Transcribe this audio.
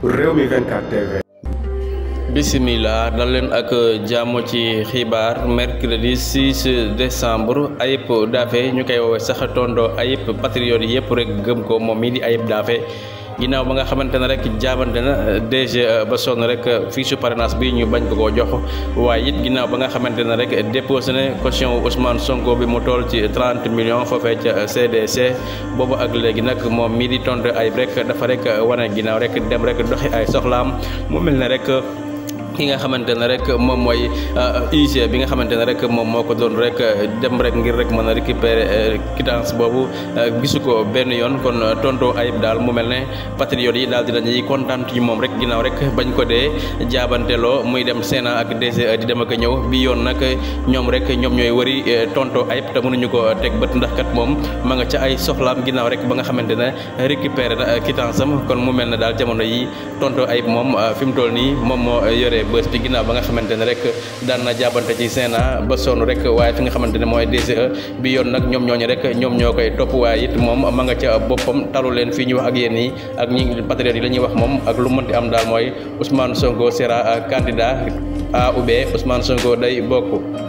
Rewmi 24 TV. Bismillah dal leen ak jàmm ci xibaar mercredi 6 décembre Ayib Daffé ñu koy woowee sax tondo Ayib patriote yëpp rek gëm ko moom mii di Ayib Daffé ginnaaw ba nga xamante ne rek jaabante na DG ba sonn rek fii su parrainage bi ñu bañ ko koo jox waaye it ginnaaw ba nga xamante ne rek déposé na caution Ousmane Sonko bi mu toll ci 30 millions foofee ca CDC boobu ak léegi nag moom mii di tontu Ayib rek dafa rek wane ginnaaw rek dem rek doxi ay soxlaam mu mel ne rek ki nga xamante ne rek moom mooy UG bi nga xamante ne rek moom moo ko doon rek dem rek ngir rek mën a récupérer quittance boobu gisu ko benn yoon kon tonton Ayib daal mu mel ne patriote yi daal dinañuy kontaan ci moom rek ginnaaw rek bañ ko dee jaabanteloo muy dem Sénat ak DG di dem ak ñëw bi yoon nag ñoom rek ñoom ñooy wëri tonton Ayib te mënuñu ko teg bët ndax kat moom ma nga ca ay soxlaam ginnaaw rek ba nga xamante ne récupérer na quittance am kon mu mel ne daal jamono yi tonton Ayib moom fi mu toll nii moom moo yore bës bi ginnaaw ba nga xamante ne rek daan na jàbbante ci Sénat ba sonn rek waaye fi nga xamante ne mooy DGE bi yoon nag ñoom ñooñu rek ñoom ñoo koy topp waaye it moom ma nga ca boppam talu leen fii ñu wax ak yéen yi ak ñi patriote yi la ñuy wax moom ak lu mënti am daal mooy Ousmane Sonko sera candidat A ou B Ousmane Sonko day bokk.